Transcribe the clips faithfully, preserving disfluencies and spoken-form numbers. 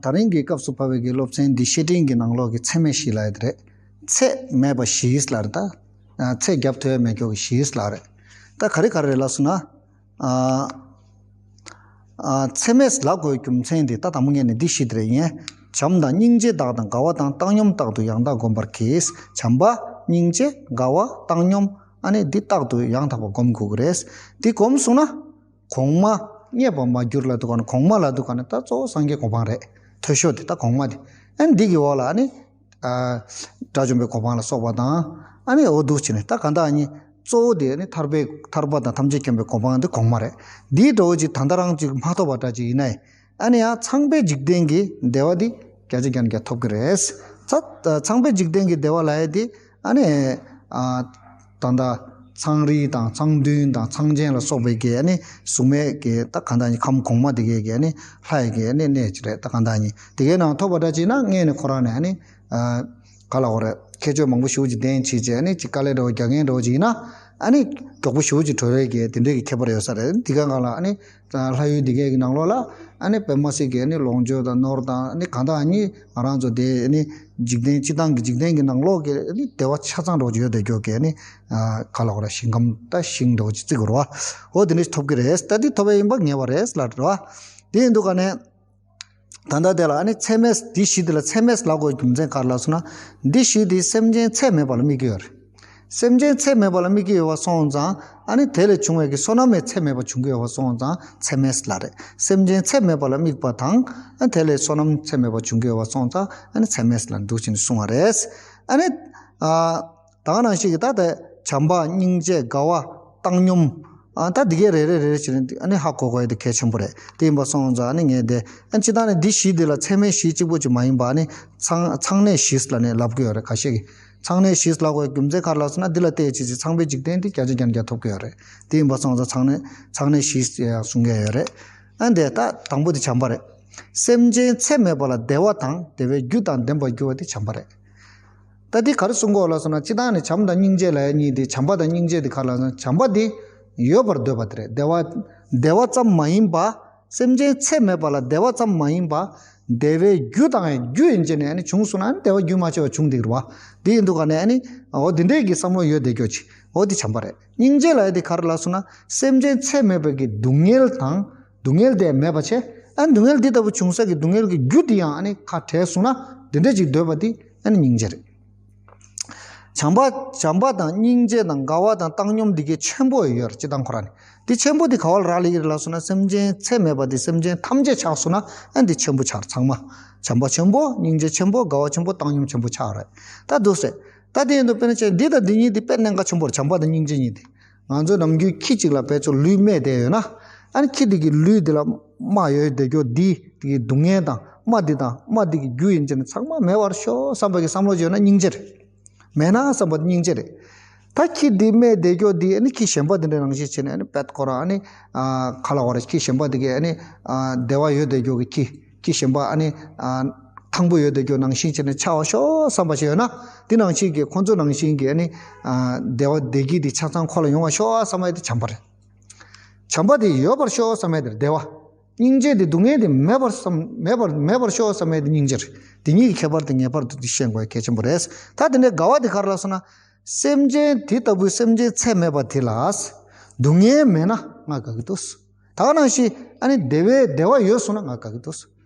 ད་རིང་གི་སྐབས་སུ་བབས་པའི་གི་སློབ་ཚན་འདི་བཤེས་སྤྲིང་གི་ནང་ལོགས་ཀྱི་ཚད་མེད་བཞི་ལབ་ཡ་དེ་རེད། ཚད་མེད་པ་བཞི་ལབ་རེད་ད། ཚད་རྒྱབ་ཐུབ་ཡ་མེད་མཁན་གྱི་བཞི་ལབ་རེད། ད་ག་རེ་ག་རེ་རེད་ལབ་སོང་ན། ཨ། ཨ། ཚད་མེད་ལབ་དགོས་རྒྱུ་མཚན་འདི་ད་དང་པོ་ངས་ནི་འདི་བཞི་དེ་རེད་ཡིན། བྱམས་དང་སྙིང་རྗེ་དག་དང་དགའ་བ་དང་བཏང་སྙོམས་རྟག་ཏུ་ཡང་དག་བསྒོམ་པར་གྱིས། བྱམས་པ། སྙིང་རྗེ། དགའ་བ། བཏང་སྙོམས། ཨ་ནི་འདི་རྟག་ཏུ་ཡང་དག་པ་བསྒོམ་དགོས་ཀྱི་རེད། འདི་བསྒོམས་སོང་ན། གོང་མ་རྙེད་པར་མ་གྱུར་ལབ་དུས་ག་ནས་གོང་མ་ལབ་དུས་ག་ནས་ད་གཙོ་བོ་སངས་རྒྱས་གོ་འཕང་རེད། མཐོ་ཤོས་དེ་ད་གོང་མ་དེ། ཨ་ནི་འདི་གི་འོག་ལ་ཨ་ནི། ཨ། དགྲ་བཅོམ་པའི་གོ་འཕང་ལ་སོགས་པ་དང་། ཨ་ནི་འོ་འདུག་བྱས་ནས་ད་གང་ལྟར་ཨ་ནི་གཙོ་བོ་དེ་ཨ་ནི་ཐར་པའི་ཐར་པ་དང་ཐམས་ཅད་མཁྱེན་པའི་གོ་འཕང་དེ་གོང་མ་རེད། འདིའི་འགྲོ་བ་ཅིག་ད་ལྟ་རང་ཅིག་མ་ཐོབ་པ་འདྲ་ཅིག་ཡིན་ན། ཨ་ནི་ཡང་ཚངས་པའི་འཇིག་རྟེན་གྱི་བདེ་བ་འདི་བརྒྱ་ཆ་བརྒྱ་ནས་བརྒྱ་ཐོབ་ཀྱི་རེད། ཚ། ཚངས་པའི་འཇིག་རྟེན་གྱི་བདེ་བ་ལབ་ཡ་དེ་ཨ་ནི། ཨ། ད་ལྟ་ཚངས་རིས་དང་ཚངས་མདུན་དང་ཚངས་ཆེན་ལ་སོགས་པའི་གི་ཨ་ནི་གཟུགས་མེད་ཀྱི་ད་གང་ལྟར་ནི་ཁམས་གོང་མ་དེ་གའི་གི་ཨ་ནི་ལྷ་ཡི་གི་ཨ་ནི་གནས་ཅིག་རེད། ད་གང་ལྟར་ནི་དེ་གའི་ནང་ཐོབ་པ་འདྲ་ཅིག་ན་ངས་ནི་ཁོ་རང་ནས་ཨ་ནི། ཨ། ག་ལ་འོ་རེད། ཁྱད་ཆོས་མང་པོ་ཞེ་པོ་ཅིག་ལྡན་བྱས་བྱས་ཨ་ནི་ཅིག་དཀའ་ལས་འདྲ་བོ་རྒྱག་མཁན་འདྲ་བོ་ཅིག་ཡིན་ན། ཨ་ནི་མགྱོགས་པོ་ཞེ་པོ་ཅིག་གྲོལ་བའི་གི་དེ་འདྲའི་གི་ཁྱད་པར་ཡོད་ས་རེད། འདི་ག་གང་ལ་ཨ་ནི། ལྷ་ཡུལ་འདི་གའི་གི་ནང་ལོགས་ལ་ཨ་ནི་དཔེ་མ་སྲིད་ཀྱི་ཨ་ནི་ལོངས་སྤྱོད་དང་ནོར་དང་ཨ་ནི་གང་དག་ཨ་ནི་ང་རང་ཚོ་དེ་ཨ་ནི་འཇིག་རྟེན་སྤྱི་བཏང་གི་འཇིག་རྟེན་གྱི་ནང་ལོགས་ཀྱི་ཨ་ནི་བདེ་བ་ཆ་ཚང་འདྲ་བོ་ཅིག་ཡོད་བསྡད་རྒྱུ་གི་ཨ་ནི། ཨ། ག་ལ་འོ་ར་ཞིང་ཁམས་ད་ཞིང་འདྲ་བོ་ཅིག་བརྩི་དགོས་རེད་བ། འོ་དེ་འདྲ་ཞིག་ཐོབ་ཀྱི་རེད། ད་འདི་ཐོབ་པ་ཡིན་པ་ངེས་པ་རེད་ལབ་རེད་བ། དེ་ཡིན་དུས་ག་ནས། ད་ལྟ་དེ་ལ་ཨ་ནི་ཚད་མེད་འདི་བཞི་དེ་ལ་ཚད་མེད་ལབ་དགོས་རྒྱུ་མཚན་ག་རེ་ལབ་སོང་ན། འདི་བཞི་དེ་སེམས་ཅན་ཚད་མེད་པ་ལ་དམིགས་ཀྱི་ཡོད་རེད། སེམས་ཅན་ཚད་མེད་པ་ལ་དམིགས་ཀྱི་ཡོད་པ་སོང་ཙང་ཨ་ནི་དེ་ལས་བྱུང་བའི་གི་བསོད་ནམས་ཚད་མེད་པ་བྱུང་གི་ཡོད་པ་སོང་ཙང་ཚད་མེད་ལབ་རེད། སེམས་ཅན་ཚད་མེད་པ་ལ་དམིགས་པ་དང་ཨ་ནི་དེ་ལས་བསོད་ནམས་ཚད་མེད་པ་བྱུང་གི་ཡོད་པ་སོང་ཙང་ཨ་ནི་ཚད་མེད་ལ་འདུག་ཅིང་གསུང་བ་རེད། ཨ་ནི། ཨ། ད་ག་ནང་བཞིན་གྱི་ད་ལྟ་བྱམས་པ་སྙིང་རྗེ་དགའ་བ་བཏང་སྙོམས། ཨ། ད་འདི་གའི་རེ་རེ་རེ་རེ་བྱས་ནས་ཨ་ནི་ཧ་གོ་དགོས་ཡ་དེ་གལ་ཆེན་པོ་རེད། དེ་ཡིན་པ་སོང་ཙང་ཨ་ནི་ངས་དེ་ཨ་སྤྱི་བཏང་ནས་འདི་བཞི་འདི་ལ་ཚད་མེད་བཞི་གཅིག་པོ་ཅིག་མ་ཡིན་པ་ཨ་ནི་ཚངས་ཚངས་གནས་བཞི་ལབ་ནས་ལབ་ཀྱི་ཡོད་རེད། ཁ་ཤས་ཀྱིས་ཚངས་གནས་བཞི་ལབ་དགོས་རྒྱུ་མཚན་ག་རེ་ལབ་སོང་ན་འདི་ལ་བལྟས་བྱས་ཅིག་ཚངས་པའི་འཇིག་རྟེན་འདི་བརྒྱ་ཆ་བརྒྱ་ནས་བརྒྱ་ཐོབ་ཀྱི་ཡོད་རེད། དེ་ཡིན་པ་སོང་ཙང་ཚངས་གནས་ཚངས་གནས་བཞི་ཡང་གསུང་གི་ཡོད་རེད། ཨ་འདི་ད་དང་པོ་དེ་བྱམས་པ་རེད། སེམས་ཅན་ཚད་མེད་པ་ལ་བདེ་བ་དང་བདེ་བའི་རྒྱུ་དང་ལྡན་པར་འགྱུར་བ་དེ་བྱམས་པ་རེད། ད་འདི་ག་རེ་གསུང་གི་ཡོད་ལབ་སོང་ན་སྤྱི་བཏང་ནས་བྱམས་དང་སྙིང་རྗེ་ལབ་ཡ་གཉིས་དེ་བྱམས་པ་དང་སྙིང་རྗེ་དེ་ག་རེ་ལབ་སོང་ན་བྱམས་པ་དེ་ཡོད་པར་འདོད་པ་དེ་རེད། བདེ་བ་བདེ་བ་ཙམ་མ་ཡིན་པ། སེམས་ཅན་ཚད་མེད་པ་ལ་བདེ་བ་ཙམ་མ་ཡིན་པ། བདེ་བའི་རྒྱུ་དང་ཡང་རྒྱུ་ཡིན་ཅེ་ནས་ཨ་ནི་བྱུང་སོང་ན་ཨ་ནི་བདེ་བ་རྒྱུན་མ་ཆད་པ་བྱུང་བསྡད་ཀྱི་རེད་བ། དེ་ཡིན་དུས་ག་ནས་ཨ་ནི་འོ་དེ་འདྲས་ཀྱི་བསམ་བློ་ཡོད་བསྡད་རྒྱུ་ཅིག་འོ་དེ་བྱམས་པ་རེད། སྙིང་རྗེ་ལབ་ཡ་དེ་ག་རེ་ལབ་སོང་ན་སེམས་ཅན་ཚད་མེད་པའི་གི་སྡུག་བསྔལ་དང་། སྡུག་བསྔལ་དེ་མེད་པ་བྱས། ཨ་ནི་སྡུག་བསྔལ་འདི་ལྟ་བུ་བྱུང་ས་གི་སྡུག་བསྔལ་གྱི་རྒྱུ་དེ་ཡང་ཨ་ནི་ཁ་བྲལ་སོང་ན་དེ་འདྲ་ཅིག་འདོད་པ་དེ་ཨ་ནི་སྙིང་རྗེ་རེད། བྱམས་པ་བྱམས་པ་དང་སྙིང་རྗེ་དང་དགའ་བ་དང་བཏང་སྙོམས་འདི་གའི་ཆེན་པོ་ཡོད་རེད་སྤྱི་བཏང་ཁོ་རང་ནས། དེ་ཆེན་པོ་དེ་ག་བ་ལ་རག་ལས་ཀྱི་རེད་ལབ་སོང་ན་སེམས་ཅན་ཚད་མེད་པ་དེ་སེམས་ཅན་ཐམས་ཅད་ཆགས་སོང་ན་ཨ་ནི་དེ་ཆེན་པོ་ཆགས་རེད་ཚང་མ། བྱམས་པ་ཆེན་པོ་སྙིང་རྗེ་ཆེན་པོ་དགའ་བ་ཆེན་པོ་བཏང་སྙོམས་ཆེན་པོ་ཆགས་རེད། ད་འདུག་སེ། ད་དེ་ཡིན་དུས་དཔེར་ན་ཆ་འདི་དང་འདི་གཉིས་དེ་དཔེ་གནད་འགག་ཆེན་པོ་རེད། བྱམས་པ་དང་སྙིང་རྗེ་གཉིས་དེ། ང་ཚོ་ནམ་རྒྱུན་ཁྱི་གཅིག་ལ་བེད་སྤྱོད་ལུས་རྨས་བསྡད་ཡོད་ན། ཨ་ནི་ཁྱི་དེ་གི་ལུས་དེ་ལ་རྨ་ཡོད་བསྡད་རྒྱུ་འདི་དེ་གི་སྡུག་བསྔལ་དང་རྨ་འདི་དང་རྨ་འདི་གི་རྒྱུ་ཡིན་ཅེ་ན་ཚང་མ་མེད་པར་ཤོག་བསམ་པ་གི་བསམ་བློ་བྱས་ན་སྙིང་རྗེ་རེད། མེད་ན་བསམ་པ་སྙིང་རྗེ་རེད། ད་ཁྱི་འདི་རྨས་བསྡད་རྒྱུ་འདི་ཨ་ནི་ཁྱི་གཞན་པ་དེ་འདྲ་ནང་བཞིན་བྱས་ནས་ཨ་ནི་པད་ཁོ་རང་ཨ་ནི་ཨ་ཁ་ལ་བ་ར་ཁྱི་གཞན་པ་དེ་གས་ཨ་ནི་ཨ་བདེ་བ་ཡོད་བསྡད་རྒྱུ་གི་ཁྱི་ཁྱི་གཞན་པ་ཨ་ནི་ཨ་ཐང་པོ་ཡོད་བསྡད་རྒྱུ་ནང་བཞིན་བྱས་ནས་ཆགས་པ་ཤོག་བསམ་པ་ཞིག་ཡོད་ན་དེ་ནང་བཞིན་གྱི་ཁོ་ཚོ་ནང་བཞིན་གྱི་ཨ་ནི་ཨ་བདེ་བ་བདེ་སྐྱིད་དེ་ཆ་ཚང་ཁོ་ལ་ཡོང་བ་ཤོག་བསམ་པ་དེ་བྱམས་པ་རེད། བྱམས་པ་དེ་ཡོད་པར་ཤོག་བསམ་ཡ་དེ་བདེ་བ། སྙིང་རྗེ་དེ་སྡུག་བསྔལ་དེ་མེད་པར་བསམ་མེད་པར་མེད་པར་ཤོག་བསམ་ཡ་དེ་སྙིང་རྗེ་རེད། དེ་གཉིས་ཀྱི་ཁྱད་པར་དེ་ངེས་པར་དུ་དེ་ཤེས་དགོས་གལ་ཆེན་པོ་རེད། ད་དེ་འདྲའི་དགའ་བ་དེ་ག་རེ་ལབ་སོང་ན། སེམས་ཅན་དེ་ལྟ་བུའི་སེམས་ཅན་ཚད་མེད་པ་དེ་ལ། སྡུག་བསྔལ་མེད་ན་ང་དགའ་གི་འདུག་ད་ག་ནང་བཞིན་ཨ་ནི་བདེ་བའི་བདེ་བ་ཡོད་སོང་ན་ང་དགའ་གི་འདུག་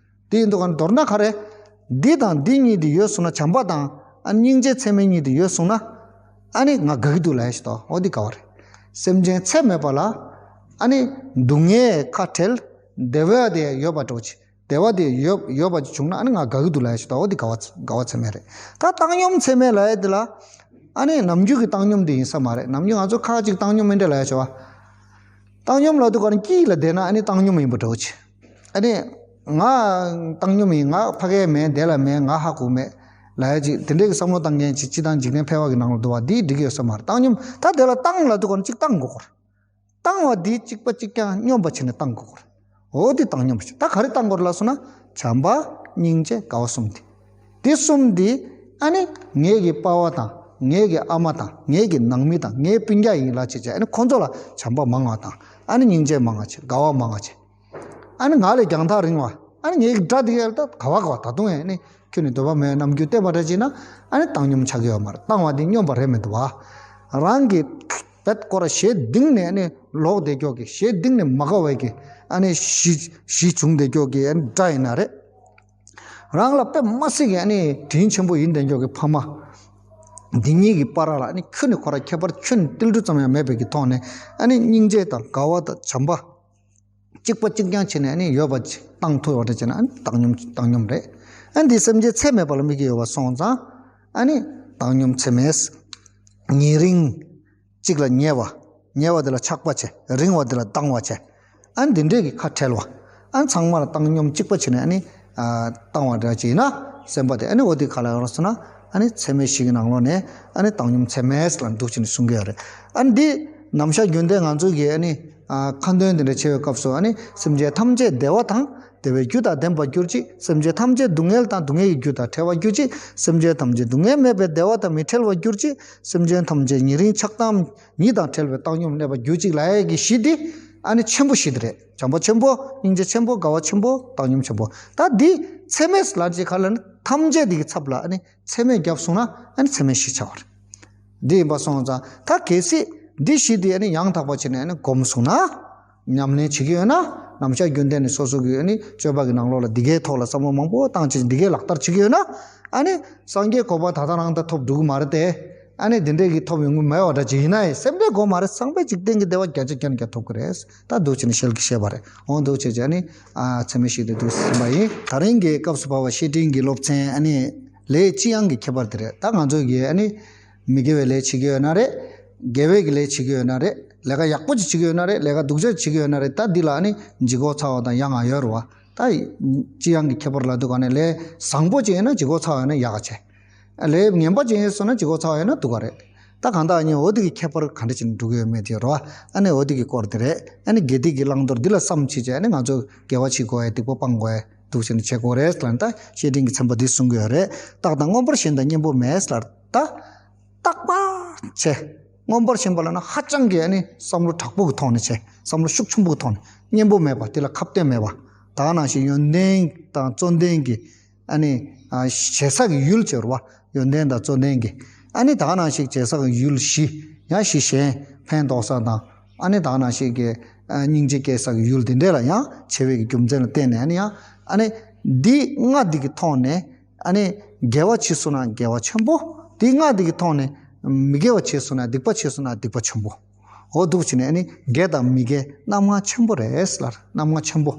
དེ་ཡིན་དུས་ག་མདོར་ན་ག་རེ། འདི་དང་འདི་གཉིས་དེ་ཡོད་སོང་ན་བྱམས་པ་དང་ཨ་ནི་སྙིང་རྗེ་ཚད་མེད་གཉིས་དེ་ཡོད་སོང་ན། ཨ་ནི་ང་དགའ་གི་འདུག་ལབ་ཡ་ཞིག་འདུག་འོ་འདི་དགའ་བ་རེད། སེམས་ཅན་ཚད་མེད་པ་ལ། ཨ་ནི་སྡུག་བསྔལ་ཁ་བྲལ། བདེ་བ་དེ་ཡོད་པ་འདྲ་བོ་ཅིག་བདེ་བ་དེ་ཡོད་ཡོད་པ་ཅིག་བྱུང་ན་ཨ་ནི་ང་དགའ་གི་འདུག་ལབ་ཡ་ཞིག་འདུག་འོ་འདི་དགའ་བ་དགའ་བ་ཚད་མེད་རེད། ད་བཏང་སྙོམས་ཚད་མེད་ལབ་ཡ་འདི་ལ། ཨ་ནི་ནམ་རྒྱུན་གྱི་བཏང་སྙོམས་དེ་ཡིན་ས་མ་རེད། ནམ་རྒྱུན་ང་ཚོ་ཁ་ཅིག་བཏང་སྙོམས་མིན་འདྲ་ལབ་ཡ་ཞིག་བ། བཏང་སྙོམས་ལབ་དུས་ག་ནི་དཀྱིལ་ལ་བསྡད་ན་ཨ་ནི་བཏང་སྙོམས་ཡིན་པ་འདྲ་བོ་ཅིག་ཨ་ནི། ང་བཏང་སྙོམས་ཡིན། ང་ཕ་གིར་མེད། དེ་ལ་མེད། ང་ཧ་གོ་མེད། ལབ་ཡ་ཅིག་དེ་འདྲའི་བསམ་བློ་བཏང་མཁན་ཅིག་སྤྱི་བཏང་འཇིག་རྟེན་ཕལ་བ་གི་ནང་ལ་འདུག་བ། འདིས་འགྲིག་གི་ཡོད་ས་མ་རེད། བཏང་སྙོམས་ད་དེ་ལ་བཏང་ལབ་དུས་ག་ནི་གཅིག་བཏང་དགོས་སྐོར། བཏང་བ་འདིས་གཅིག་པ་གཅིག་རྐྱང་སྙོམས་པ་བྱས་ནས་བཏང་དགོས་སྐོར། འོ་དེ་བཏང་སྙོམས་པ་ཞིག་ད་ག་རེ་བཏང་དགོས་རེད་ལབ་སོང་ན། བྱམས་པ། སྙིང་རྗེ། དགའ་བ་གསུམ་དེ། དེ་གསུམ་དེ་ཨ་ནི་ངེད་ཀྱི་པ་ཕ་དང་ངེད་ཀྱི་ཨ་མ་དང་ངེད་ཀྱི་ནང་མི་དང་ངའི་སྤུན་ཀྱག་ཡིན་ལབ་བྱས་བྱས་ཨ་ནི་ཁོ་ཚོ་ལ་བྱམས་པ་མང་བ་དང་ཨ་ནི་སྙིང་རྗེ་མང་བ་བྱས། དགའ་བ་མང་བ་བྱས། ཨ་ནི་ང་ལས་རྒྱང་ཐག་རིང་བ། ཨ་ནི་ངའི་དགྲ་དེ་ག་ལ་ད་ག་བ་ག་བ་ད་དུང་ཨ་ནི་ཁྱོད་ནི་འདོད་པ་མེད་རྣམ་འགྱུར་བསྟན་པ་འདྲ་བྱས་ན་ཨ་ནི་བཏང་སྙོམས་ཆགས་ཀྱི་ཡོད་མ་རེད། བཏང་བ་དེ་སྙོམས་པ་རེད་མི་འདུག་བ། རང་གི་བེད་སྐོར་ཞེ་གཏིང་ནས་ཨ་ནི་ལོག་བསྡད་ཀྱོག་གི་ཞེ་གཏིང་ནས་མ་དགའ་བའི་གི་ཨ་ནི་གཞི་གཞི་བྱུང་བསྡད་ཀྱོག་གི་ཨ་ནི་དགྲ་ཡིན་ན་རེད། རང་ལ་དཔེ་མ་སྲིད་ཀྱི་ཨ་ནི་དྲིན་ཆེན་པོ་ཡིན་བསྡད་ཀྱོག་གི་ཕ་མ། འདི་གཉིས་ཀྱི་བར་ལ་ཨ་ནི་ཁྱོད་ནི་ཁོ་ར་ཁྱད་པར་ཁྱོད་ནི་ཏིལ་འབྲུ་ཙམ་ཡང་མེད་པའི་གི་ཐོག་ནས་ཨ་ནི་སྙིང་རྗེ་དང་དགའ་བ་དང་བྱམས་པ། གཅིག་པ་གཅིག་རྐྱང་བྱས་ནས་ཨ་ནི་ཡོད་པ་ཅིག་བཏང་ཐུབ་པ་འདྲ་བྱས་ན་ཨ་ནི་བཏང་སྙོམས་བཏང་སྙོམས་རེད། ཨ་ནི་འདི་སེམས་ཅན་ཚད་མེད་པ་ལ་དམིགས་ཀྱི་ཡོད་པ་སོང་ཙང་ཨ་ནི་བཏང་སྙོམས་ཚད་མེད། ཉེ་རིང་། གཅིག་ལ་ཉེ་བ། ཉེ་བ་དེ་ལ་ཆགས་པ་བྱས། རིང་བ་དེ་ལ་སྡང་བ་བྱས། ཨ་ནི་འདི་འདྲས་ཀྱི་ཁ་བྲལ་བ། ཨ་ནི་ཚང་མ་ལ་བཏང་སྙོམས་གཅིག་པ་བྱས་ནས་ཨ་ནི་ཨ་བཏང་བ་འདྲ་བྱས་ན་སེམས་པ་དེ་ཨ་ནི་འོ་དེ་ག་ལ་ཡོང་ར་སོང་ན་ཨ་ནི་ཚད་མེད་བཞི་གི་ནང་ལོགས་ནས་ཨ་ནི་བཏང་སྙོམས་ཚད་མེད་ལ་འདུག་བྱས་ནས་གསུང་གི་ཡོད་རེད། ཨ་ནི་འདི་ནམ་ཞག་རྒྱུན་ལྡན་ང་ཚོ་གི་ཨ་ནི་ཨ་ཁ་འདོན་དེ་འདྲ་བྱེད་པའི་སྐབས་སུ་ཨ་ནི་སེམས་ཅན་ཐམས་ཅད་བདེ་བ་དང་། བདེ་བའི་རྒྱུ་དང་ལྡན་པར་གྱུར་ཅིག་སེམས་ཅན་ཐམས་ཅད་སྡུག་བསྔལ་དང་སྡུག་བསྔལ་གྱི་རྒྱུ་དང་བྲལ་བར་གྱུར་ཅིག་སེམས་ཅན་ཐམས་ཅད་སྡུག་བསྔལ་མེད་པའི་བདེ་བ་དང་མི་འབྲལ་བར་གྱུར་ཅིག་སེམས་ཅན་ཐམས་ཅད་ཉེ་རིང་ཆགས་སྡང་ཉིད་དང་བྲལ་བའི་བཏང་སྙོམས་གནས་པར་གྱུར་ཅིག་ལབ་ཡས་ཀྱི་གཞི་འདི་ཨ་ནི་ཆེན་པོ་བཞི་འདི་རེད། བྱམས་པ་ཆེན་པོ། སྙིང་རྗེ་ཆེན་པོ། དགའ་བ་ཆེན་པོ། བཏང་སྙོམས་ཆེན་པོ། ད་འདི་ཚད་མེད་ལབ་ཅིག་ག་ལ་ནི་ཐམས་ཅད་འདི་གི་ཚབ་ལ་ཨ་ནི་ཚད་མེད་བརྒྱབ་སོང་ན་ཨ་ནི་ཚད་མེད་བཞི་ཆགས་པ་རེད། འདི་ཡིན་པ་སོང་ཙང་ད་གལ་སྲིད་འདི་བཞི་འདི་ཨ་ནི་ཡང་དག་པ་བྱས་ནས་ཨ་ནི་སྒོམ་སོང་ན། ཉམས་ལེན་བྱེད་ཀྱི་ཡོད་ན། ནམ་ཞག་རྒྱུན་ལྡན་ནས་སོ་སོ་གི་ཨ་ནི་སྤྱོད་པ་གི་ནང་ལོགས་ལ་འདི་གའི་ཐོག་ལ་བསམ་བློ་མང་པོ་བཏང་བྱས་འདི་གའི་ལག་བསྟར་བྱེད་ཀྱི་ཡོད་ན། ཨ་ནི་སངས་རྒྱས་གོ་འཕང་ད་ལྟ་རང་ད་ཐོབ་འགྲོ་གི་མ་རེད་དེ། ཨ་ནི་འདི་འདྲས་ཀྱི་ཐོབ་ཡོང་གི་མེད་པ་འདྲ་ཅིག་ཡིན་ན་ཡང་སེམས་པའི་སྒོ་མ་རེད། སངས་རྒྱས་འཇིག་རྟེན་གྱི་བདེ་བ་བརྒྱ་ཆ་བརྒྱ་ནས་བརྒྱ་ཐོབ་ཀྱི་རེད། ད་འདུག་བྱས་ནས་ཞལ་གྱིས་བཞེས་པ་རེད། འོ་འདུག་བྱས་བྱས་ཨ་ནི་ཨ་ཚད་མེད་བཞི་དེ་འདུག་ཟིན་པ་ཡིན། ད་རིང་གི་སྐབས་སུ་བབས་པ་བཤེས་སྤྲིང་གི་སློབ་ཚན་ཨ་ནི་ལས་ལྕི་ཡང་གི་ཁྱད་པར་དེ་རེད། ད་ང་ཚོ་གི་ཨ་ནི། མི་དགེ་བའི་ལས་བྱེད་ཀྱི་ཡོད་ན་རེད། དགེ་བའི་གི་ལས་བྱེད་ཀྱི་ཡོད་ན་རེད། ལས་ཀ་ཡག་པོ་ཅིག་བྱེད་ཀྱི་ཡོད་ན་རེད། ལས་ཀ་སྡུག་ཅག་བྱེད་ཀྱི་ཡོད་ན་རེད། ད་འདི་ལ་ཨ་ནི་ལྗིད་ཁོག་ཚ་བ་དང་ཡ་ང་ཡོད་རེད་བ། ད་ལྕི་ཡང་གི་ཁྱད་པར་ལབ་དུས་ག་ནས་ལས་བཟང་པོ་ཅིག་ཡིན་ན་ལྗིད་ཁོག་ཚ་བ་ཡོད་ན་ཡག་ག་བྱས། ལས་ངན་པ་ཅིག་ཡིན་སོང་ན་ལྗིད་ཁོག་ཚ་བ་ཡོད་ན་སྡུག་ག་རེད། ད་གང་ལྟར་ཨ་ནི་འོ་དེ་གི་ཁྱད་པར་ག་འདྲ་ཅིག་འགྲོ་གི་ཡོད་མེད་དེ་རེད་བ། ཨ་ནི་འོ་དེ་གི་སྐོར་དེ་རེད། ཨ་ནི་དགེ་སྡིག་གི་བླང་དོར་འདི་ལ་བསམ་བྱས་བྱས་ཨ་ནི་ང་ཚོ་དགེ་བ་བྱེད་དགོས་ཡ་སྡིག་པ་སྤང་དགོས་ཡ་འདུག་བྱས་ནས་བྱེད་དགོས་རེད་ལབ་ནས་ད་བཤེས་སྤྲིང་གི་ཚན་པ་འདི་གསུང་གི་ཡོད་རེད། རྟག་དང་མངོན་པར་ཞེན་དང་གཉེན་པོ་མེད་ལབ་ད། རྟག་པར་བྱེད། མངོན་པར་ཞེན་པ་ལབ་ན་ཧ་ཅང་གི་ཨ་ནི་བསམ་བློ་དྲག་པོ་གི་ཐོག་ནས་བྱེད། བསམ་བློ་ཤུགས་ཆེན་པོ་གི་ཐོག་ནས། གཉེན་པོ་མེད་པ། དེ་ལ་ཁ་གཏད་མེད་པ། ད་ག་ནང་བཞིན་ཡོན་ཏན་དང་བརྩོན་ལྡན་གྱི་ཨ་ནི་ཨ་བྱེད་ས་གི་ཡུལ་བྱེད་རོ་བ། ཡོན་ཏན་དང་བརྩོན་ལྡན་གྱི་ཨ་ནི་ད་ག་ནང་བཞིན་བྱེད་ས་གི་ཡུལ་བཞི། ཡང་བཞི་གཞན་ཕན་འདོགས་ས་དང་། ཨ་ནི་ད་ག་ནང་བཞིན་གྱི་ཨ་སྙིང་རྗེ་སྐྱེ་ས་གི་ཡུལ་དེ་འདྲས་ལ་ཡང་བྱེད་པའི་གི་རྒྱུ་མཚན་ལ་བརྟེན་ནས་ཨ་ནི་ཡང་ཨ་ནི་འདི་ལྔ་འདི་གི་ཐོག་ནས། ཨ་ནི་དགེ་བ་བྱས་སོང་ན་དགེ་བ་ཆེན་པོ། དེ་ལྔ་དེ་གི་ཐོག་ནས་མི་དགེ་བ་བྱས་སོང་ན་སྡིག་པ་བྱས་སོང་ན་སྡིག་པ་ཆེན་པོ། འོ་འདུག་བྱས་ནས་ཨ་ནི་དགེ་དང་མི་དགེ་རྣམ་ལྔ་ཆེན་པོ་རེད་ལབ། རྣམ་ལྔ་ཆེན་པོ།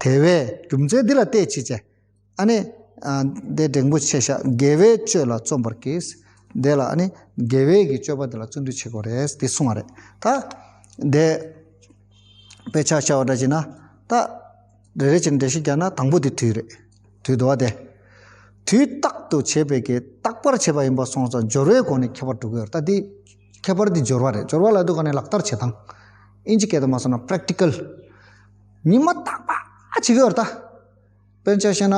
དེ་བས་རྒྱུ་མཚན་འདི་ལ་བལྟས་བྱས་བྱས། ཨ་ནི་ཨ་དེ་འགྲེང་བུ་ཆེ་ཤག་དགེ་བའི་སྤྱོད་ལ་བརྩོན་པར་གྱིས། དེ་ལ་ཨ་ནི་དགེ་བའི་གི་སྤྱོད་པ་དེ་ལ་བརྩོན་འགྲུས་བྱེད་དགོས་རེད་དེ་གསུང་བ་རེད། ད་དེ། དཔེ་ཆ་བཞག་པ་འདྲ་བྱས་ན། ད། རེ་རེ་བྱས་ནས་འགྲེལ་བཤད་རྒྱག་ན་དང་པོ་དེ་དུས་རེད། དུས་འདུག་བ་དེ། དུས་རྟག་ཏུ་བྱེད་པའི་གི་རྟག་པར་བྱེད་པ་ཡིན་པ་སོང་ཙང་སྦྱོར་བའི་སྒོ་ནས་ཁྱད་པར་འགྲོ་གི་ཡོད་རེད། ད་དེ། ཁྱད་པར་དེ་སྦྱོར་བ་རེད། སྦྱོར་བ་ལབ་དུས་ག་ནས་ལག་བསྟར་བྱེད་སྟངས། ཨིན་ཇི་སྐད་དུ་མ་སོང་ན་practical། ཉི་མ་རྟག་པར་བྱེད་ཀྱི་ཡོད་རེད་ད། དཔེར་ཆ་བཤད་ན།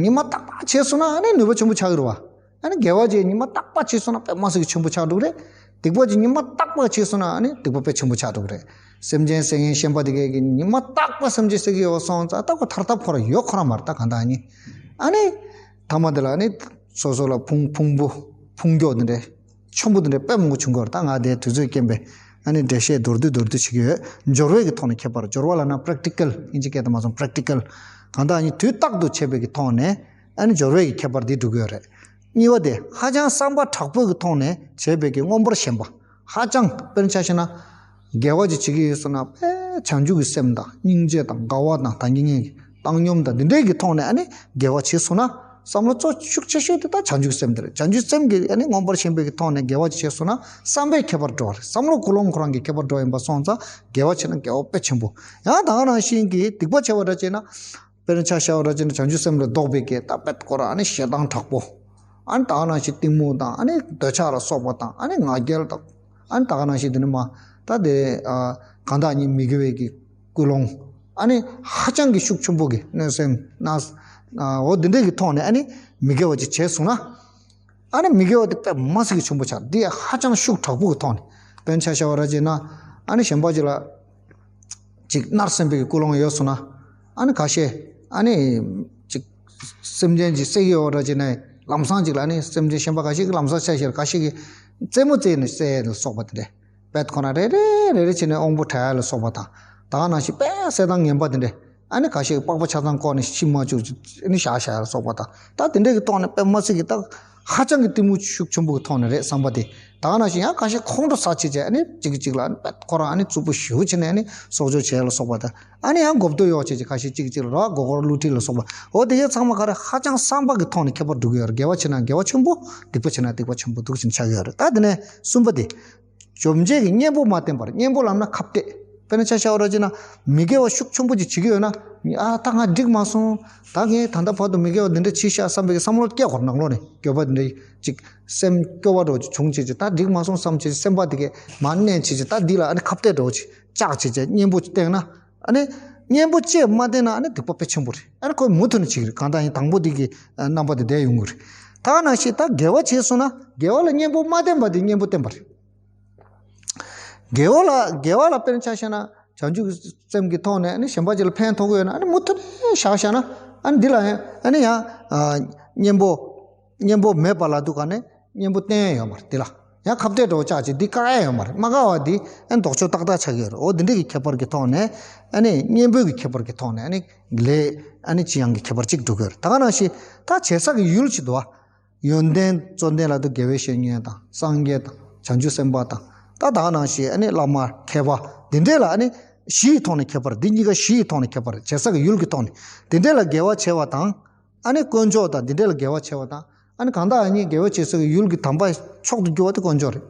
ཉི་མ་རྟག་པར་བྱས་སོང་ན་ཨ་ནི་ནུས་པ་ཆེན་པོ་ཆགས་ཀྱི་རེད་བ། ཨ་ནི་དགེ་བ་ཅིག་ཉི་མ་རྟག་པར་བྱས་སོང་ན་དཔེ་མ་སྲིད་ཀྱི་ཆེན་པོ་ཆགས་འགྲོ་གི་རེད། སྡིག་པ་ཅིག་ཉི་མ་རྟག་པར་བྱས་སོང་ན་ཨ་ནི་སྡིག་པ་དཔེ་ཆེན་པོ་ཆགས་འགྲོ་གི་རེད། སེམས་ཅན་བསད་མཁན་ཤན་པ་དེ་གས་ཀྱིས་ཉི་མ་རྟག་པར་སེམས་ཅན་བསད་ཀྱི་ཡོད་སོང་ཙང་རྟག་པར་ཐར་ཐབས་ཁོ་རང་ཡོད་ཁོ་རང་མ་རེད་ད་གང་ལྟར་ཨ་ནི། ཨ་ནི། མཐའ་མ་དེ་ལ་ཨ་ནི། སོ་སོ་ལ་ཕུང་ཕུང་པོ། ཕུང་མགྱོགས་དེ་འདྲས། ཆེན་པོ་དེ་འདྲ་དཔེ་མང་པོ་བྱུང་གི་ཡོད་རེད། ད་ང་དེ་དུས་ཚོད་རྐྱེན་པས་ཨ་ནི་འགྲེལ་བཤད་མདོར་བསྡུས་མདོར་བསྡུས་བྱེད་ཀྱི་ཡོད། སྦྱོར་བའི་གི་ཐོག་ནས་ཁྱད་པར། སྦྱོར་བ་ལབ་ན་practical། ཨིན་ཇི་སྐད་དུ་མ་སོང་practical། གང་ལྟར་ཨ་ནི་དུས་རྟག་ཏུ་བྱེད་པའི་གི་ཐོག་ནས་ཨ་ནི་སྦྱོར་བའི་གི་ཁྱད་པར་འདི་འགྲོ་གི་ཡོད་རེད། གཉིས་པ་དེ་ཧ་ཅང་བསམ་པ་དྲག་པོའི་གི་ཐོག་ནས་བྱེད་པའི་གི་མངོན་པར་ཞེན་པ། ཧ་ཅང་དཔེར་ན་ཆ་བཞག་ན། དགེ་བ་ཅིག་བྱེད་ཀྱི་ཡོད་སོང་ན་དཔེ་བྱང་ཆུབ་ཀྱི་སེམས་དང་སྙིང་རྗེ་དང་དགའ་བ་དང་ད་གིན་ངས་བཏང་སྙོམས་དང་འདི་འདྲའི་གི་ཐོག་ནས་ཨ་ནི་དགེ་བ་བྱས་སོང་ན། བསམ་བློ་གཙོ་ཤུགས་ཆེ་ཤོས་དེ་ད་བྱང་ཆུབ་སེམས་དེ་རེད། བྱང་ཆུབ་སེམས་ཀྱི་ཨ་ནི་མངོན་པར་ཞེན་པའི་གི་ཐོག་ནས་དགེ་བ་ཅིག་བྱས་སོང་ན་བསམ་པའི་ཁྱད་པར་འགྲོ་བ་རེད། བསམ་བློ་ཀུན་སློང་ཁོ་རང་གི་ཁྱད་པར་འགྲོ་ཡིན་པ་སོང་ཙང་དགེ་བ་བྱས་ན་དགེ་བ་དཔེ་ཆེན་པོ། ཡང་ད་ག་ནང་བཞིན་གྱི་སྡིག་པ་བྱས་པ་འདྲ་བྱས་ན། དཔེར་ན་ཆ་བཞག་པ་འདྲ་བྱས་ན་བྱང་ཆུབ་སེམས་ལས་ལྡོག་པའི་གི་ད་དཔེ་ཁོ་རང་ཨ་ནི་ཞེ་སྡང་དྲག་པོ། ཨ་ནི་ད་ག་ནང་བཞིན་གཏི་མུག་དང་ཨ་ནི་འདོད་ཆགས་ལ་སོགས་པ་དང་ཨ་ནི་ང་རྒྱལ་དང་། ཨ་ནི་ད་ག་ནང་བཞིན་དེ་ནི་མ། ད་དེ་ཨ་གང་དག་ཉིད་མི་དགེ་བའི་གི་ཀུན་སློང་། ཨ་ནི་ཧ་ཅང་གི་ཤུགས་ཆེན་པོ་གི་གནོད་སེམས་ན། ཨ་འོ་འདི་འདྲའི་གི་ཐོག་ནས་ཨ་ནི་མི་དགེ་བ་ཅིག་བྱས་སོང་ན། ཨ་ནི་མི་དགེ་བ་དེ་དཔེ་མ་སྲིད་ཀྱི་ཆེན་པོ་ཆགས། འདི་ཧ་ཅང་ཤུགས་དྲག་པོ་གི་ཐོག་ནས་དཔེར་ན་ཆ་བཞག་པ་ར་བྱས་ན། ཨ་ནི་གཞན་པ་ཅིག་ལ་ཅིག་མནར་སེམས་པའི་གི་ཀུན་སློང་ཡོད་སོང་ན། ཨ་ནི་ཁ་ཤས་ ཨ་ནི་ཅིག་སེམས་ཅན་ཅིག་བསད་ཀྱི་ཡོད་འདྲ་བྱས་ནས་ལམ་སང་ཅིག་ལ་ཨ་ནི་སེམས་ཅན་གཞན་པ་ཁ་ཤས་ཀྱིས་ལམ་སང་བསད་ཤེར། ཁ་ཤས་ཀྱིས་རྩེད་མོ་རྩེས་ནས་བསད་ལ་སོགས་པ་དེ་འདྲས་དཔེ་ཁོ་ན་རེ་རེ་རེ་རེ་བྱས་ནས་དབང་པོ་བྲལ་ལ་སོགས་པ་དང་། ད་ག་ནང་བཞིན་དཔེ་བསད་སྟངས་ངན་པ་དེ་འདྲས། ཨ་ནི་ཁ་ཤས་ཀྱིས་པགས་པ་ཆ་ཚང་བཀོག་ནས་ཤི་མ་བཅུག་ཨ་ནི་བཞག་བཞག་ལ་སོགས་པ་དང་། ད་དེ་འདྲས་ཀྱི་ཐོག་ནས་དཔེ་མ་སྲིད་ཀྱི་ད་ཧ་ཅང་གི་གཏི་མུག་ཤུགས་ཆེན་པོ་གི་ཐོག་ནས་རེད་བསམ་པ་དེ། ད་ག་ནང་བཞིན་ཡང་ཁ་ཤས་ཁོང་ཁྲོ་ཟ་བྱས་བྱས་ཨ་ནི་གཅིག་གིས་གཅིག་ལ་ཨ་ནི་དཔེ་ཁོ་རང་ཨ་ནི་རྩུབ་པོ་ཞེ་པོ་བྱས་ནས་ཨ་ནི་སྲོག་སྐྱོབ་བྱས་ལ་སོགས་པ་དང་། ཨ་ནི་ཡང་མགོ་བརྡོ་གཡོག་བྱས་བྱས་ཁ་ཤས་གཅིག་གིས་གཅིག་ལ་རོགས་མགོ་སྐོར་བསླུ་བྲིད་ལ་སོགས་པ། འོ་དེ་གའི་ཚང་མ་ག་རེ་ཧ་ཅང་བསམ་པ་གི་ཐོག་ནས་ཁྱད་པར་འགྲོ་གི་ཡོད་རེད། དགེ་བ་བྱས་ན་དགེ་བ་ཆེན་པོ། སྡིག་པ་བྱས་ན་སྡིག་པ་ཆེན་པོ་འདུག་ཅིང་ཆགས་ཀྱི་ཡོད་རེད། ད་དེ་ནས་གསུམ་པ་དེ། བཅོམ་བྱས་ཀྱི་གཉེན་པོ་མ་བསྟེན་པར། གཉེན་པོ་ལབ་ན་ཁ་གཏད། དཔེར་ན་ཆ་བཞག་པ་ར་བྱས་ན་མི་དགེ་བ་ཤུགས་ཆེན་པོ་ཅིག་བྱེད་ཀྱི་ཡོད་ན། ཨ་ད་ང་འགྲིག་མ་སོང་། ད་ངས་ད་ལྟ་བར་དུ་མི་དགེ་བ་འདི་འདྲ་བྱས་ཤག་བསམ་པའི་བསམ་བློ་སྐྱེ་དགོས། ནང་ལོགས་ནས་འགྱོད་པ་འདི་འདྲ་ཅིག་སེམས་སྐྱོ་བ་འདྲ་བོ་ཅིག་བྱུང་བྱས་བྱས། ད་འགྲིག་མ་སོང་བསམ་བྱས་བྱས་སེམས་པ་འདི་གས་མར་མནན་བྱས་བྱས། ད་འདི་ལ་ཨ་ནི་ཁ་གཏད་འདྲ་བོ་ཅིག་བཅག་བྱས་བྱས་གཉེན་པོ་ཅིག་བསྟེན་ན། ཨ་ནི་གཉེན་པོ་བཅས་མ་བསྟེན་ན་ཨ་ནི་སྡིག་པ་དཔེ་ཆེན་པོ་རེད། ཨ་ནི་ཁོས་མུ་མཐུད་ནས་བྱེད་ཀྱི་རེད། གང་ལྟར་ཡིན་དང་པོ་འདི་གི་རྣམ་པ་དེ་བསྡད་ཡོང་གི་རེད། ད་ག་ནང་བཞིན་ད་དགེ་བ་བྱས་སོང་ན། དགེ་བ་ལ་གཉེན་པོ་མ་བསྟེན་པ་དེ་གཉེན་པོ་བསྟེན་པ་རེད། དགེ་བ་ལ་དགེ་བ་ལ་དཔེར་ན་ཆ་བཞག་ན་བྱང་ཆུབ་ཀྱི་སེམས་ཀྱི་ཐོག་ནས་ཨ་ནི་གཞན་པ་ཅིག་ལ་ཕན་ཐོགས་ཀྱི་ཡོད་ན། ཨ་ནི་མུ་མཐུད་ནས་བཞག་བཞག་ན། ཨ་ནི་འདི་ལ་ཡང་ཨ་ནི་ཡང་ཨ་གཉེན་པོ་གཉེན་པོ་མེད་པ་ལ་འདུག་ག་ནས་གཉེན་པོ་བསྟེན་ཡ་ཡོད་མ་རེད། འདི་ལ་ཡང་ཁ་གཏད་འདྲ་བོ་བཅག་བྱས་འདི་བཀག་ཡ་ཡོད་མ་རེད། མ་བཀག་པ་འདི་ཨ་ནི་ལྡོག་ཕྱོགས་ཏག་ཏག་ཆགས་ཀྱི་ཡོད་རེད། འོ་འདི་འདྲ་གི་ཁྱད་པར་གྱི་ཐོག་ནས་ཨ་ནི་གཉེན་པོའི་གི་ཁྱད་པར་གྱི་ཐོག་ནས་ཨ་ནི་ལས་ཨ་ནི་ཅི་ཡང་གི་ཁྱད་པར་གཅིག་འགྲོ་གི་ཡོད་རེད། ད་ག་ནང་བཞིན་ད་བྱེད་ས་གི་ཡུལ་ཅིག་འདུག་བ། ཡོན་ཏན་གཙོ་ལྡན་ལ་དུ་དགེ་བའི་བཤེས་གཉེན་དང་སངས་རྒྱས་དང་བྱང་ཆུབ་སེམས་དཔའ་དང་། ད་ད་ག་ནང་བཞིན་ཨ་ནི་བླ་མ་མཁས་པ་འདི་འདྲས་ལ་ཨ་ནི་གཞི་ཡི་ཐོག་ནས་ཁྱད་པར། འདི་གཉིས་ཀ་གཞི་ཡི་ཐོག་ནས་ཁྱད་པར། བྱེད་ས་གི་ཡུལ་གྱི་ཐོག་ནས་འདི་འདྲས་ལ་དགེ་བ་བྱེད་པ་དང་། ཨ་ནི་དཀོན་མཆོག་དང་འདི་འདྲས་ལ་དགེ་བ་བྱེད་པ་དང་། ཨ་ནི་གང་ལྟར་ཨ་ནི་དགེ་བ་བྱེད་ས་གི་ཡུལ་གྱི་དམ་པ་མཆོག་ཏུ་གྱུར་པ་དེ་དཀོན་མཆོག་རེད།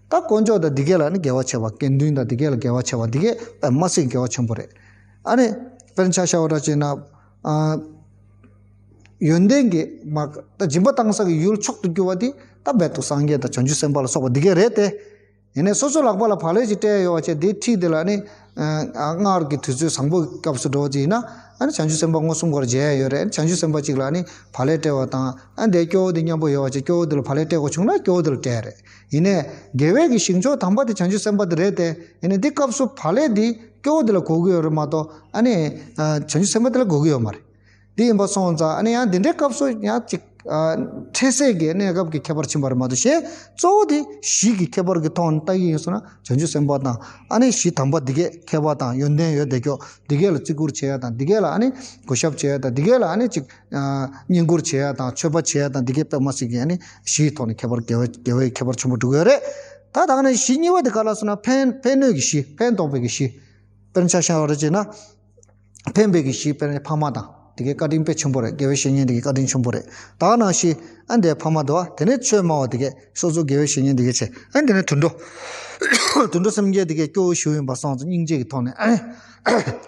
ད་དཀོན་མཆོག་དང་འདི་གས་ལ་ཨ་ནི་དགེ་བ་བྱེད་པ། དགེ་འདུན་དང་འདི་གས་ལ་དགེ་བ་བྱེད་པ་འདི་གས་དཔེ་མ་སྲིད་དགེ་བ་ཆེན་པོ་རེད། ཨ་ནི་དཔེར་ན་ཆ་བཞག་པ་འདྲ་བྱས་ན། ཨ། ཡོན་ཏན་གྱི་མ་ད་སྦྱིན་པ་བཏང་ས་གི་ཡུལ་མཆོག་ཏུ་གྱུར་པ་དེ་ད་རྦད་དེ་སངས་རྒྱས་དང་བྱང་ཆུབ་སེམས་དཔའ་ལ་སོགས་པ་འདི་གས་རེད་དེ། ཡིན་ནའི་སོ་སོ་ལག་པ་ལ་བག་ལེབ་ཅིག་སྤྲད་ཡོད་པ་བྱས། དེའི་འཁྲིས་དེ་ལ་ནི་ཨ་སྔར་གྱི་དུས་ཚོད་བཟང་པོའི་སྐབས་སུ་འགྲོ་བ་ཅིག་ཡིན་ན། ཨ་ནི་བྱང་ཆུབ་སེམས་དཔའ་མངོན་སུམ་སྒོར་མཇལ་ཡ་ཡོད་རེད། བྱང་ཆུབ་སེམས་དཔའ་གཅིག་ལ་ནི་བག་ལེབ་སྤྲད་པ་དང་། ཨ་འདས་སྐྱོ་བོ་དེ་མཉམ་པོ་ཡོད་པ་བྱས། སྐྱོ་བོ་དེ་ལ་བག་ལེབ་སྤྲད་དགོས་བྱུང་ན་སྐྱོ་བོ་དེ་ལ་སྤྲད་རེད། ཡིན་ནའི་དགེ་བའི་གི་ཞིང་མཆོག་དམ་པ་དེ་བྱང་ཆུབ་སེམས་དཔའ་དེ་རེད་དེ། ཡིན་ནའི་འདི་སྐབས་སུ་བག་ལེབ་འདི་སྐྱོ་བོ་དེ་ལ་དགོས་ཀྱི་ཡོད་རེད་མ་གཏོགས། ཨ་ནི་ཨ་བྱང་ཆུབ་སེམས་དཔའ་དེ་ལ་དགོས་ཀྱི་ཡོད་མ་རེད། དེ་ཡིན་པ་སོང་ཙང་ཨ་ནི་ཡང་འདི་འདྲའི་སྐབས་སུ་ཡང་ཅིག་ཨ་འཕྲལ་སེལ་གྱི་གནས་སྐབས་ཀྱི་ཁྱད་པར་ཕྱིན་པ་རེད་མ་གཏོགས། གཞན་གཙོ་བོ་དེ་གཞི་གི་ཁྱད་པར་གྱི་ཐོག་ནས་ལྟ་གི་ཡིན་སོང་ན། བྱང་ཆུབ་སེམས་དཔའ་དང་ཨ་ནི་གཞི་དམ་པ་འདི་གས་མཁས་པ་དང་ཡོན་ཏན་ཡོད་དེ་ཀྱོག་འདི་གས་ལ་བརྩི་བཀུར་བྱེད་ཡ་དང་། འདི་གས་ལ་ཨ་ནི་གུས་ཞབས་བྱེད་ཡ་དང་། འདི་གས་ལ་ཨ་ནི་ཅིག་ཨ་བསྙེན་བཀུར་བྱེད་ཡ་དང་། མཆོད་པ་བྱེད་ཡ་དང་། འདི་གས་དཔེ་མ་སྲིད་ཀྱི་ཨ་ནི་གཞིའི་ཐོག་ནས་ཁྱད་པར། དགེ་བའི་དགེ་བའི་ཁྱད་པར་ཆེན་པོ་འགྲོ་གི་ཡོད་རེད། ད་ད་ག་ནང་བཞིན་གཉིས་པ་དེ་ག་ལ་སོང་ན། ཕན་ཕན་གནོད་ཀྱི་གཞི། ཕན་འདོགས་པའི་གི་གཞི། དཔེར་ན་ཆ་བཞག་པ་རེད་བྱས་ན། ཕན་པའི་གི་གཞི། དཔེར་ན་ཕ་མ་དང་དེ་གའི་བཀའ་དྲིན་དཔེ་ཆེན་པོ་རེད། དགེ་བའི་བཤེས་གཉེན་དེ་གའི་བཀའ་དྲིན་ཆེན་པོ་རེད། ད་ག་ནང་བཞིན་ཨ་འདས་ཕ་མ་དོ། དེ་ནས་ཆོས་སྨྲ་བ་དེ་གས། སོ་སོ་དགེ་བའི་བཤེས་གཉེན་དེ་གས་བྱས། ཨ་དེ་ནས་དུད་འགྲོ། དུད་འགྲོ་སེམས་ཅན་དེ་གས་སྐྱོ་བོ་ཞེ་པོ་ཡིན་པ་སོང་ཙང་སྙིང་རྗེ་གི་ཐོག་ནས་ཨ་ནི་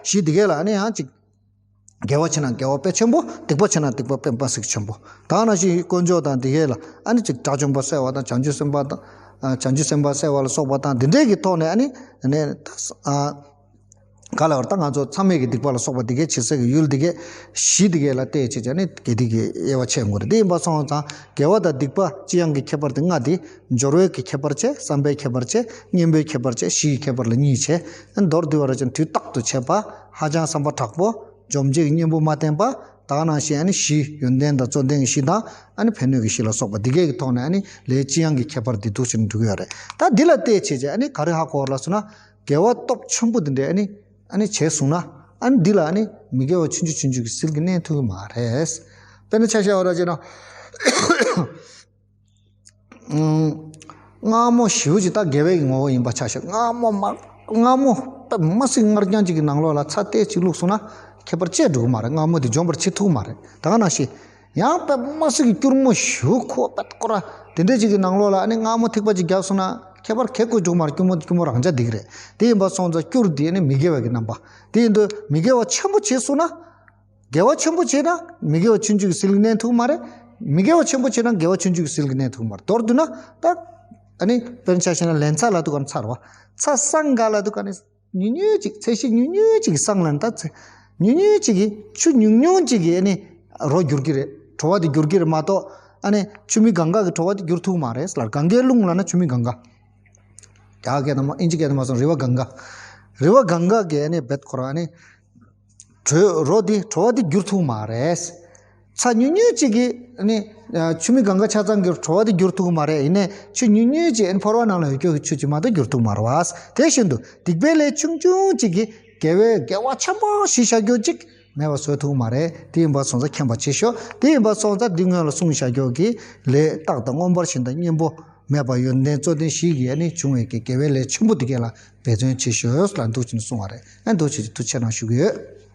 གཞི་དེ་གས་ལ་ཨ་ནི་ཡང་ཅིག་དགེ་བ་བྱས་ན་དགེ་བ་དཔེ་ཆེན་པོ། སྡིག་པ་བྱས་ན་སྡིག་པ་དཔེ་མ་སྲིད་ཆེན་པོ། ད་ག་ནང་བཞིན་དཀོན་མཆོག་དང་དེ་གས་ལ་ཨ་ནི་ཅིག་དགྲ་བཅོམ་པ་བསད་པ་དང་། བྱང་ཆུབ་སེམས་དཔའ་དང་། ཨ་བྱང་ཆུབ་སེམས་དཔའ་བསད་པ་ལ་སོགས་པ་དང་། དེ་འདྲས་ཀྱི་ཐོག་ནས་ཨ་ནི་ཨ་ནི་ད་ཨ། ག་ལ་བར་ད་ང་ཚོ་མཚམས་མེད་ཀྱི་སྡིག་པ་ལ་སོགས་པ་འདི་གའི་བྱེད་ས་གི་ཡུལ་འདི་གའི་གཞི་འདི་གའི་ལ་བལྟས་བྱས་བྱས་ནས་དགེ་སྡིག་གི་དབྱེ་བ་ཕྱེ་དགོས་རེད། དེ་ཡིན་པ་སོང་ཙང་དགེ་བ་དང་སྡིག་པ་ཅི་ཡང་གི་ཁྱད་པར་དེ་ལྔ་དེ། སྦྱོར་བའི་གི་ཁྱད་པར་བྱས། བསམ་པའི་ཁྱད་པར་བྱས། གཉེན་པོའི་ཁྱད་པར་བྱས། གཞི་ཡི་ཁྱད་པར་ལ་གཉིས་བྱས། མདོར་བསྡུས་པ་རེད་ཅེ་ན་དུས་རྟག་ཏུ་བྱས་པ། ཧ་ཅང་བསམ་པ་དྲག་པོ། འཇོམས་བྱེད་ཀྱི་གཉེན་པོ་མ་བསྟེན་པ། ད་ག་ནང་བཞིན་ཨ་ནི་གཞི་ཡོན་ཏན་དང་གཙོ་ལྡན་གྱི་གཞི་དང་། ཨ་ནི་ཕན་གནོད་ཀྱི་གཞི་ལ་སོགས་པ་འདི་གའི་གི་ཐོག་ནས་ཨ་ནི་ལས་ཅི་ཡང་གི་ཁྱད་པར་འདི་འདུག་ཅེ་ན་འགྲོ་གི་ཡོད་རེད། ད་འདི་ལ་བལྟས་བྱས་བྱས་ཨ་ནི་ག་རེ་ཧ་གོ་བ་རེད་ལབ་སོང་ན། དགེ་བ་སྟོབས་ཆེན་པོ་འདི་འདྲས་ཨ་ནི་ཨ་ནི་བྱས་སོང་ན། ཨ་ནི་འདི་ལ་ཨ་ནི་མི་དགེ་བ་ཆུང་ཆུང་ཆུང་ཆུང་གི་ཟིལ་གྱིས་མནན་ཐུབ་ཀྱི་མ་རེད། དཔེར་ན་ཆ་བཞག་པ་ར་བྱས་ན། ཨུམ། མངར་མོ་ཞེ་པོ་ཅིག་ད་དགེ་བའི་གི་ངོ་བོ་ཡིན་པ་ཆ་བཞག་མངར་མོ་མ། མངར་མོ་དཔེ་མ་སྲིད་མངར་རྐྱང་ཅིག་གི་ནང་ལོགས་ལ་ཚྭ་ཏོག་ཙམ་བླུགས་སོང་ན་ཁྱད་པར་ཅི་འགྲོ་གི་མ་རེད། མངར་མོ་དེ་འཇོམས་པར་བྱེད་ཐུབ་ཀྱི་མ་རེད། ད་ག་ནང་བཞིན། ཡང་དཔེ་མ་སྲིད་ཀྱི་སྐྱུར་མོ་ཞེ་པོ་ཁོ་དཔེ་ཁོ་ར་དེ་འདྲས་ཅིག་གི་ནང་ལོགས་ལ་ཨ་ནི་མངར་མོ་ཐིགས་པ་ཅིག་བརྒྱབ་སོང་ན་ཁྱད་པར་ག་གེ་འགྲོ་གི་མ་རེད། སྐྱུར་མོ་སྐྱུར་མོ་རང་ཆ་འདི་གི་རེད། དེ་ཡིན་པ་སོང་ཙང་སྐྱུར་འདི་ཨ་ནི་མི་དགེ་བ་གི་རྣམ་པ། དེ་ཡིན་དུས་མི་དགེ་བ་ཆེན་པོ་བྱས་སོང་ན། དགེ་བ་ཆེན་པོ་བྱས་ན་མི་དགེ་བ་ཆུང་ཆུང་གི་ཟིལ་གྱིས་མནན་ཐུབ་ཀྱི་མ་རེད། མི་དགེ་བ་ཆེན་པོ་བྱས་ན་དགེ་བ་ཆུང་ཆུང་གི་ཟིལ་གྱིས་མནན་ཐུབ་ཀྱི་མ་རེད། མདོར་བསྡུས་ན་ད་ཨ་ནི་དཔེར་ན་ཆ་བཞག་ན་ལན་ཚྭ་ལབ་དུས་ག་ཚར་བ། ཚྭ་སྲང་འགའ་ལབ་དུས་ག་ནི། ཉུང་ཉུང་ཅིག་ཚད་གཞི་ཉུང་ཉུང་ཅིག་གི་སྲང་ལ་ད་ཚད། ཉུང་ཉུང་ཅིག་གི་ཆུ་ཉུང་ཉུང་ཅིག་གི་ཨ་ནི་རོ་འགྱུར་གྱི་རེད། བྲོ་བ་དེ་འགྱུར་གྱི་རེད་མ་གཏོགས། ཨ་ནི་ཆུ་མིག་གང་ག་གི་བྲོ་བ་དེ་འགྱུར་ཐུབ་མ་རེད་ལ། གངྒཱའི་ཀླུང་ལབ་ན་ཆུ་མིག་གང་ག་རྒྱ་སྐད་དང་མ་ཨིན་ཇི་སྐད་དང་མ་སོང་། རི་བ་གངྒཱ། རི་བ་གངྒཱ་གི་ཨ་ནི་རྦད་ཁོ་རང་ཨ་ནི་ དྲོད་རོ་འདི་བྲོ་བ་འདི་འགྱུར་ཐུབ་མ་རེད། ཚྭ་ཉུང་ཉུང་ཅིག་གིས་ནི་ཆུ་མིག་གང་ག་ཆ་ཚང་གི་བྲོ་བ་འདི་འགྱུར་ཐུབ་མ་རེད། ཡིན་ནའི་ཆུ་ཉུང་ཉུང་ཅིག་ཨ་ནི་ཕོར་བ་ནང་ལ་ཡོད་རྒྱུ་གི་ཆུ་ཅིག་མ་གཏོགས་འགྱུར་ཐུབ་མ་རེད་བ། དེ་བཞིན་དུ་སྡིག་པའི་ལས་ཆུང་ཆུང་ཅིག་གིས་དགེ་བའི་དགེ་བ་ཆེན་པོ་ཞིག་བྱ་རྒྱུ་ཅིག་མེད་པ་བཟོ་ཐུབ་མ་རེད། དེ་ཡིན་པ་སོང་ཙང་མཁྱེན་པ་ཆེ་ཤོས་དེ་ཡིན་པ་སོང་ཙང་འདི་སྔོན་ལ་གསུངས་བཞག་རྒྱུ་གི་ལས་རྟག་དང་མངོན་པར་ཞེན་དང་གཉེན་པོ་མེད་པ་ཡོན་ཏན་རྩོད་ལྡན་བཞི་གིས་ནི་བྱུང་བའི་གི་དགེ་བའི་ལས་ཆེན་པོ་འདི་གས་ལ་འབད་བརྩོན་བྱེད་ཤོག་ལ་འདུག་ཅེས་གསུངས་པ་རེད། ཨ་འདུག་ཅེས་ཐུགས་ཆེ་གནང་ཞུ་གི་ཡོད།